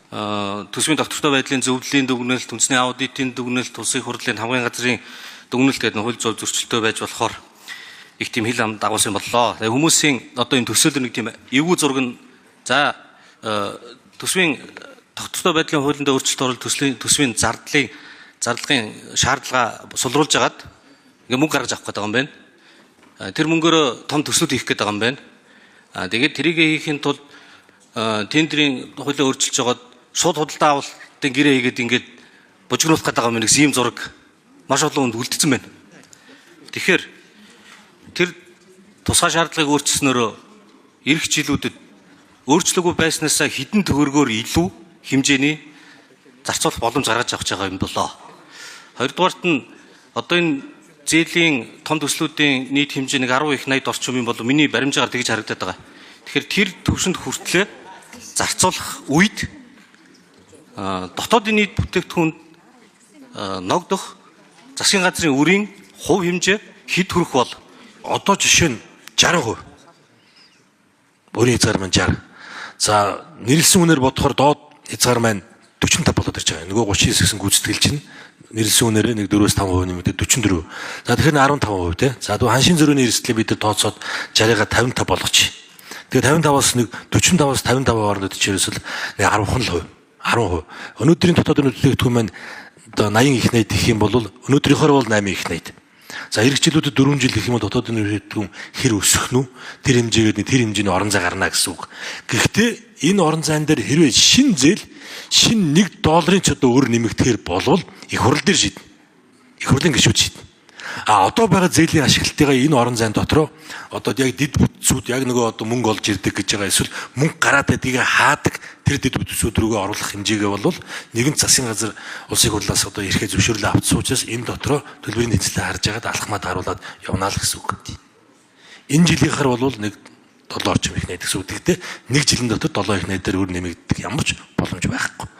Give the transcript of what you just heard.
Төсвийн тогтвортой байдлын зөвлөлийн дүгнэлт, үндэсний аудитын дүгнэлт, улсын хурлын хамгийн газрын дүгнэлт гэдэг нь хууль зүйн зөрчилтэй байж болохоор их тийм хил ам дагуулсан боллоо. Тэгээ хүмүүсийн одоо энэ төсөөлөл нэг тийм эвгүй зураг нь за төсвийн тогтвортой байдлын хуулинд өөрчлөлт оруулалт төсвийн зардлын зарлагын шаардлага сулруулж хагаад ингээ мөнгө гаргаж авах гэдэг юм байна. Тэр мөнгөөрөө том төслүүд хийх гэдэг юм байна. Тэгээд тэрийг хийхин тулд тендерийн хуулиа өөрчилж жагаад шууд худалдаа авалтын гэрээ хийгээд ингээд бужигнуулах гэдэг юм гэсэн ийм зураг маш олон хүнд үлдсэн байна. Тэгэхээр тэр тусгай шаардлагыг өөрчилснөөрөө ирэх жилүүдэд өөрчлөөгүй байснаасаа хэдэн төгрөгөөр илүү хэмжээний зарцуулах боломж гаргаж авч байгаа юм болоо. Хоёрдугаарт нь одоо энэ зээлийн том төслүүдийн нийт хэмжээ нэг 10 их 80 орчим юм бол миний баримжаагаар тэгж харагдаад байгаа. Тэгэхээр тэр төвшөнд хүртлээ зарцуулах үед дотоодын нийт бүтээгдэхүүнд ногдох засгийн газрын үрийн хувь хэмжээ хэд хүрэх бол? Одоо жишээ нь 60%. Өрийн хязгаар маань 60. За, нэрлсэн үнээр бодохоор доод хязгаар маань 45 болоод ирж байгаа. Нөгөө 39 гэсэн гүйцэтгэл чинь нэрлсэн үнээрээ нэг 4-5% нэмэгдээд 44. За, тэгэхээр 15% тий. За, тэгвэл ханшийн зөрүүний эрсдлийг бид нар тооцоод 60-га 55 болгочих. Тэгээ 55-аас нэг 45-аас 55 хооронд чи ерөөсөл нэг 10 л хувь. 10%. Өнөөдрийн дотоод бүтээгдэхүүн маань одоо 80 их найд гэх юм бол өнөөдрийнхөөр бол 8 их найд. За, ирэх жилүүдэд 4 жил гэх юм бол дотоод бүтээгдэхүүн хэр өсөх нь тэр хэмжээгээр тэр хэмжээний орон зай гарна гэсэн үг. Гэхдээ энэ орон зайн дээр хэрвээ шин зээл шин 1 долларын ч одоо өр нэмэгдэхээр болвол их хурл дээр шийднэ. Их хурлын гишүүд шийднэ. А одоо байгаа зээлийн ашиглалтыгаа энэ орон зайн дотроо одоо яг дэд бүтцүүд яг нөгөө одоо мөнгө олж ирдэг гэж байгаа эсвэл мөнгө гараад байдгийг хаадаг тэр дэд бүтцүүд рүүгээ оруулах хэмжээгээ бол нэгэн засгийн газар улсын хурлаас одоо эрхээ зөвшөөрлөө авчихсан учраас энэ дотроо төлбөрийн тэнцлээ харж байгаад алхмаа даруулаад явна л гэсэн үг. Энэ жилийнхаар бол нэг 7 орчим их найд гэсэн үг. Гэхдээ нэг жилийн дотор 7 их найдаар өр нэмэгдэх ямар ч боломж байхгүй.